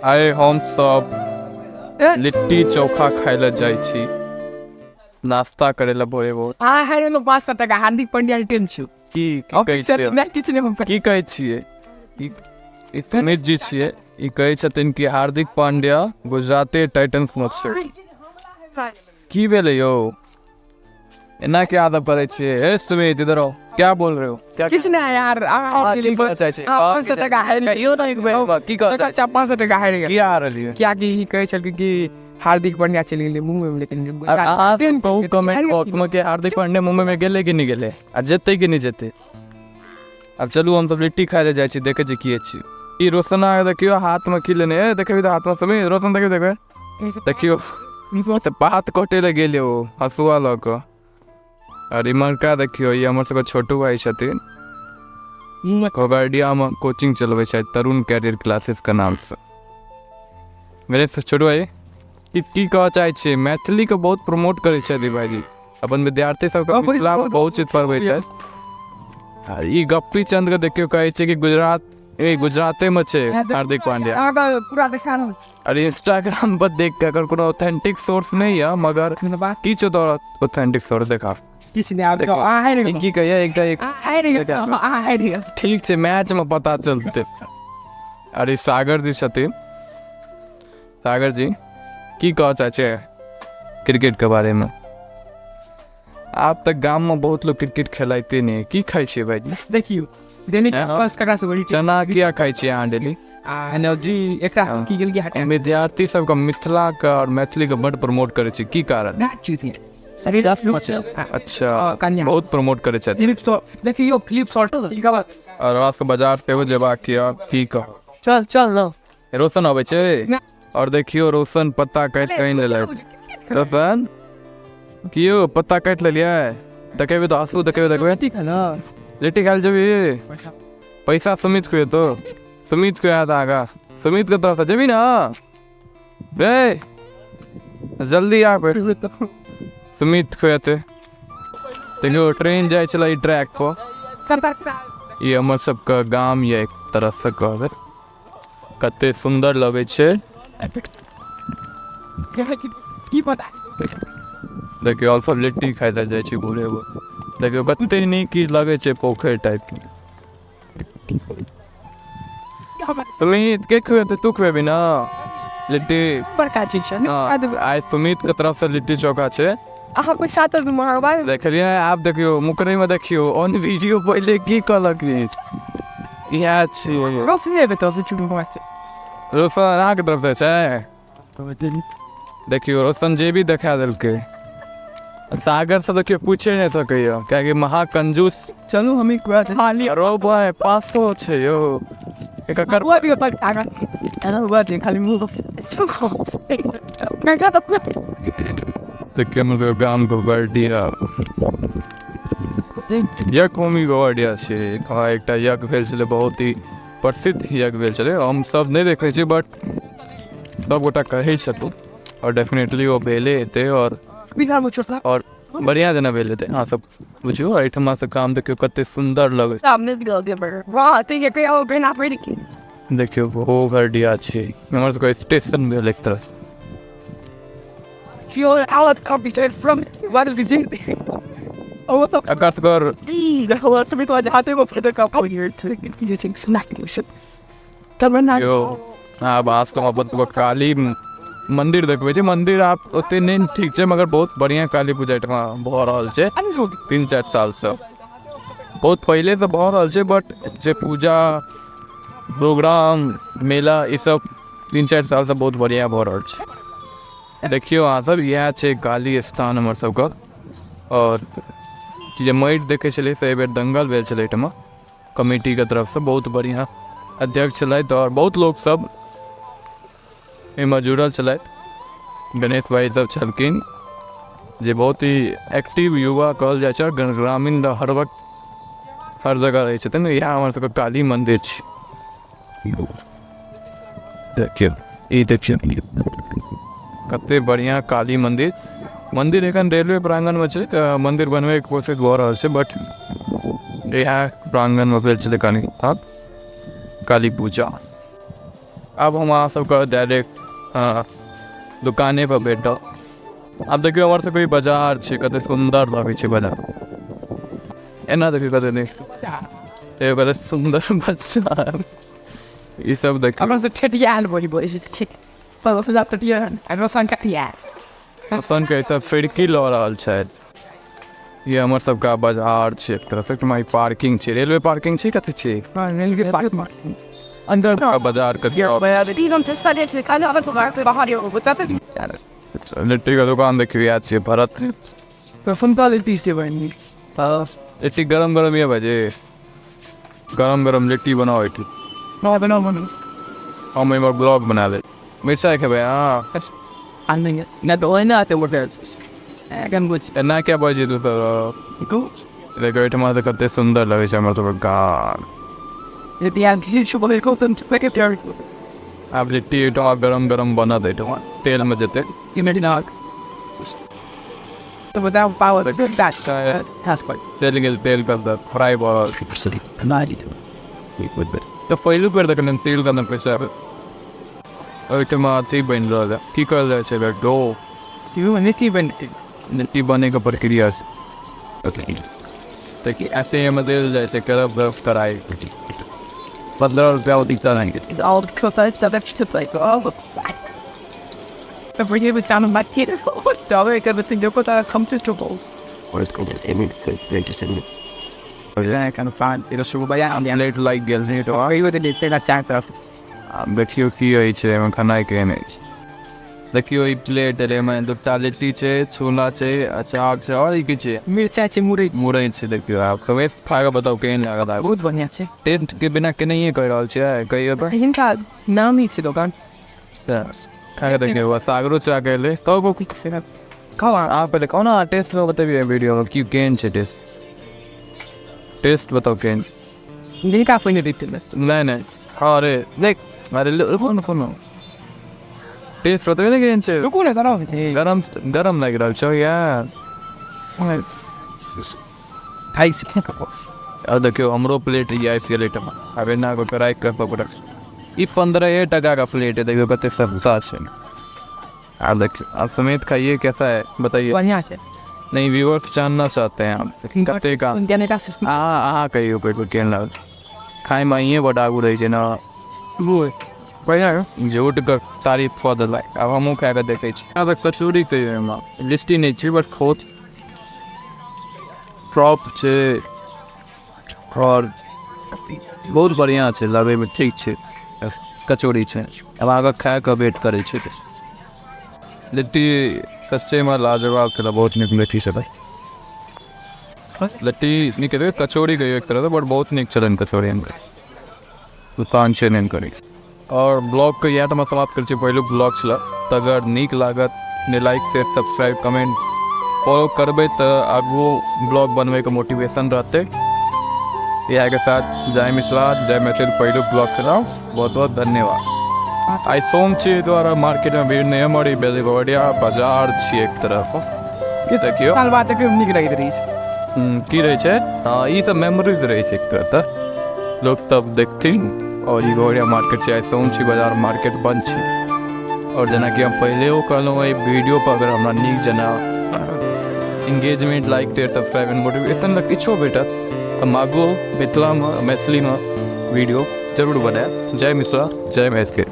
आइ हम सब लिट्टी चोखा खाय लए जाइ छी, नाश्ता करे लए भोरे भोर। आ हारि 500 टका हार्दिक पांड्या टीम छु। की की कहै छियै? नहि, किछु नहि हम। की कहै छियै? ई ई सुमित जी छियै, ई कहै छथिन कि हार्दिक पांड्या गुजराते टाइटन्स मे छै। की भेलै यौ, एना के आदत करै छियै? ए सुमित, इधर आओ, क्या बोल रहे हो क्या? किछु नहि यार, की कहऽ चाहै छियै? 500 टका हारि। कहियौ ने एक बेर, की कहऽ चाहै? अच्छा, 500 टका हारि गेल। किया हारलियै? कियाकि ई कहै छलखिन कि हार्दिक पांड्या चलि गेलै मुम्बई मे, लेकिन और अहाँ सब कहू कमेंट बॉक्स में कि हार्दिक पांड्या मुंबई में गेलै कि नहि गेलै आ जेतै कि नहि जेतै। आब चलू, हमसब लिट्टी खाइ लए जाइ छी, देखै छी की छी। ई रोशना के देखियौ, हाथ में की लेने ए, देखबी तऽ हाथ में। सुमी, रोशन, देखबी, देखबै, देखियौ तऽ पात कटै लए गेलै ओ हँसुआ लऽ कऽ। आओर इम्हरका देखियौ, ई हमर सबके छोटू भाई छथिन, खगड़िया में कोचिंग चलबै छथि तरुण कैरियर क्लासेस के नाम से। मेरे छोटू भाई, की की कहऽ चाहै छियै? मैथिलीके बहुत प्रमोट करै छथि ई भाईजी, अपन विद्यार्थी सबके मिथिलामे बहुत चीज पढ़बै छथि। आ ई गप्पी चंद के देखियौ, कहै छै कि गुजरात ए गुजराते में छै हार्दिक पांड्या। अहाँके पूरा देखा रहल। अरे, इंस्टाग्राम पर देख के, अगर कोनो ऑथेंटिक सोर्स नहीं है, मगर की छौ तोरा ऑथेंटिक सोर्स, देखा। किछु नहि आब। देखो। अहाँ हारि ई गेलहुँ। की कहिए एकटा एक अहाँ हारि गेलहुँ, अहाँ हारि गेलहुँ। ठीक छै, मैच में पता चलते। अरे, सागर जी छथिन। सागर जी, की कहऽ चाहै छियै क्रिकेट के बारे में? आब तऽ गाम में बहुत लोग क्रिकेट खेलाइते नहि है। की खाइ छियै भाईजी? देखियौ, डेली हँ। बस ककरा से बोली? चना किया खाइ छियै अहाँ डेली? आ एनर्जी एकरा हँ। की गेल कि हटा। विद्यार्थी सबके मिथिला के और मैथिली के बड प्रमोट करै छै, की कारण? ना चूतिया शरीर। अच्छा। कन्या। बहुत प्रमोट करै छथि। फिलिप शॉर्ट देखियौ, फिलिप शॉर्ट की बात। और हमरा सबके बाजार सेहो जेबाक यऽ, की कहब। चल चल न। रोशन अबै छै। ना। और देखियौ, रोशन पत्ता काटि कऽ आनि लेलक। रोशन, की यौ, पत्ता काटि लेलियै? देखेबै तऽ हँसू, देखेबै, देखबै। ठीक है ना? लिट्टी खाय लए जेबही? पैसा सुमित के तो सुमित के आयत आगा, सुमित के तरफ से जेबही ना रे? जल्दी आ फिर, सुमित के एते। देखियौ, ट्रेन जाइ छलै ई ट्रैक पर। ई हमर सबके गाम यऽ, एक तरह से कहबै, कते सुन्दर लगै छै। की पता। देखियौ, हम सब लिट्टी खाइ लए जाइ छी भोरे भोर। देखियौ, कते नीक ई लगै छै, पोखरि टाइप के। सुमित के खुएतै? तू खुएबी ना लिट्टी? बड़का चीज छै ने। हँ, आइ सुमित के तरफ से लिट्टी चोखा छै। अहाँ पैसा तऽ मंगवा। देखलियै? आब देखियौ, मुकरै में देखियौ, ऑन वीडियो पहिले की कहलक रे, इएह छियै। रोशनी के तरफ से चुनू छै। रोशन, अहाँके तरफ से छै। देखियौ, रोशन जे भी देखा देलकै। सागर से देखियौ, पूछे नहि सकैया, कियाकि महा कंजूस। चलू, हम एक बात। खाली रो भाय, 500 छै यौ, एकर हुआ भी पैसा। एना हुआ दे खाली मुंह। देखियौ, मतलब गाम गोबरडिया, यज्ञ भूमि गोबरडिया छै। हँ, एकटा यज्ञ भेल छलै, बहुत ही प्रसिद्ध यज्ञ भेल छलै। हम सब नहि देखै छी, बट सबगोटा कहै छथिन आओर डेफिनेटली ओ भेले हेतै आओर बिहार में छोटा आओर बढ़िआँ जेना भेल हेतै, अहाँ सब बुझियौ। एहिठमा से काम देखियौ, कते सुन्दर लगै। सामने निकल दिया बड़ वाह, तो ये कहीं और बिना पढ़ के। देखियौ, घोघरडिया छै, हमर सबके स्टेशन भेल एक तरह से। Your out computer from what is it? Oh, what the एकर सबके यौ, आब आज तऽ अपन काली मंदिर देखबै छै। मंदिर आब ओते नहि ठीक छै, मगर बहुत बढ़िआँ काली पूजा एहिठमा भऽ रहल छै 3-4 सालसँ। बहुत पहिलेसँ भऽ रहल छै, बट जे पूजा प्रोग्राम, मेला, ई सब 3-4 सालसँ बहुत बढ़िआँ भऽ रहल छै। देखियौ अहाँ सब, इएह छै काली स्थान हमर सबके। आओर जे माटि देखै छलियै से एहिबेर दंगल भेल छलै एहिठमा कमिटीके तरफसँ। बहुत बढ़िआँ अध्यक्ष छलथि आओर बहुत लोक सब एहिमे जुड़ल छलथि। गणेश भाई सब छलखिन, जे बहुत ही एक्टिव युवा कहल जाइ छै आओर ग्रामीण हर वक्त हर जगह रहै छथिन। इएह हमर सबके काली मंदिर छै। देखियौ, ई देखियौ, कते बढ़िआँ काली मंदिर। मंदिर एखन रेलवे प्रांगणमे छै, तऽ मंदिर बनबैके कोशिश भऽ रहल छै, बट इएह प्रांगणमे भेल छलै काली काली पूजा। आब हम अहाँ सबके डायरेक्ट दुकाने पर भेटब। आब देखियौ हमर सबके बाजार छै, कते सुन्दर लगै छै बाजार। एना देखियौ कते नीक, एगो कते सुन्दर बाजार ई सब देखियौ। अपना सब ठेठियाल बोली बोलै छै ठीक रोशन के सब फिरकी लऽ रहल छथि। ये हमर सबके बाजार छै एक तरह से, पार्किंग छै, रेलवे पार्किंग छै, कथी छै रेलवे पार्किंग अंदर बाजार के। लिट्टी के दुकान देखियौ, इएह छियै भरत। लिट्टी से बनी लिट्टी गरम गरम ये भाजी, गरम गरम लिट्टी बनाओ। एठी बनाओ बनाओ, हम एमहर ब्लॉग बना ले। मिरचाइ खेबै अहाँ? एना क्या बजै तू सब? देखो एहिठमा तऽ कते सुन्दर लगै छै हमर सबके गाम। आब लिट्टी एहिठमा गरम गरम बनत, एहिठमा तेलमे जेतै। चलि गेल तेल पर फ्राई भऽ रहल तऽ पहिलुक बेर देखलियनि तेल के अन्दर पैसा। ओहिठमा अथी बनि रहल है, की कहल जाइ छै डो? लिट्टी बनि, लिट्टी बनैके प्रक्रिया छै तऽ कि ऐसे एहिमे देल जाइ छै गरम गरम कढ़ाई। 15 रुपया दिक्कत नहीं। लाइट गेल। देखियौ की होइ छै एहिमे, खेनाइ केहन अछि। देखियौ ई प्लेट एलै, एहिमे दूटा लिट्टी छै, छोला छै, अचार छै, आओर ई की छै? मिरचाइ छै, मुरई। मुरई छै। देखियौ आब खेबै, खा कऽ बताउ केहन लागत। आब बहुत बढ़िआँ छै। टेस्ट के बिना केनाहिए कहि रहल छियै, कहियौ तऽ। हिनका नाम ही छै दोकान। खा कऽ देखियौ। सागरो चाह के एलै तब खाउ। अहाँ पहिले कहू ने, टेस्ट बतबियौ वीडियोमे की केहन छै। टेस्ट, टेस्ट बताउ केहन। हिनका पहिने दैते। नहि नहि, हँ रे देख, अरे रुकू ने, कोनो टेस्ट बतबियौ ने केहन छै। रुकू ने, गरम छै। गरम गरम लागि रहल छौ यार। आ देखियौ हमरो प्लेट ई आबि गेल एहिठमा। आब एना कऽ कऽ राखि कऽ पकड़। ई 15 टका का प्लेट है, देखियौ कते सस्ता छै। आ देखियौ, आप समेत खाइए, कैसा है बताइए। बढ़िआँ छै। नहीं, व्यूअर्स जानना चाहते हैं आपसे कते का। अहाँ कहियौ पहिले केहन लागल खाइमे। अहीँ बड आगू रहै छै ने। बढ़िआँ। झूठ के तारीफ कऽ देलक। आब हमहूँ खाए कऽ देखै छी। आब कचौड़ी कहियौ, एहिमे लिट्टी नहि छै बट खोट फ्रॉप छै आओर बहुत बढ़िआँ छै, लगैमे ठीक छै, कचौड़ी छै। आब अहाँके खाए कऽ वेट करै छी। लिट्टी सच्चेमे लाजवाब छलै, बहुत नीक लिट्टी छलै। लिट्टी नीक हेतै, कचौड़ी कहियौ एक तरहसँ, बट बहुत नीक छलनि कचौड़ी। दुकान छै नहि करी। आओर ब्लॉगके इएह ठाम समाप्त करै छी। पहिलुक ब्लॉग छलै तऽ अगर नीक लागत ने like share subscribe comment follow करबै तऽ आगू ब्लॉग बनबैके मोटिवेशन रहतै। इएहके साथ जय मिथिला, जय मैथिल। पहिलुक ब्लॉग छलहुँ, बहुत बहुत धन्यवाद। आइ सोम छियै द्वारा मार्केटमे भीड़ नहि। हमर ई बेलीगोरिया बाजार छियै एक तरफ, ई देखियौ। साल बाद देखैमे नीक लगैत रहै छै। की रहै छै, ई सब मेमोरीज रहै छै एक तरह, लोक सब देखथिन। आओर ई गौरिया मार्केट छै, आइ सोम छी, बाजार मार्केट बंद छै। आओर जेनाकि हम पहिलेओ कहलहुँ, एहि वीडियो पर अगर हमरा नीक जेना engagement, like share subscribe and motivation लग किछो भेटत तऽ हम आगू मिथिलामे मैथिलीमे वीडियो जरूर बनायब। जय मिथिला, जय मैथिली।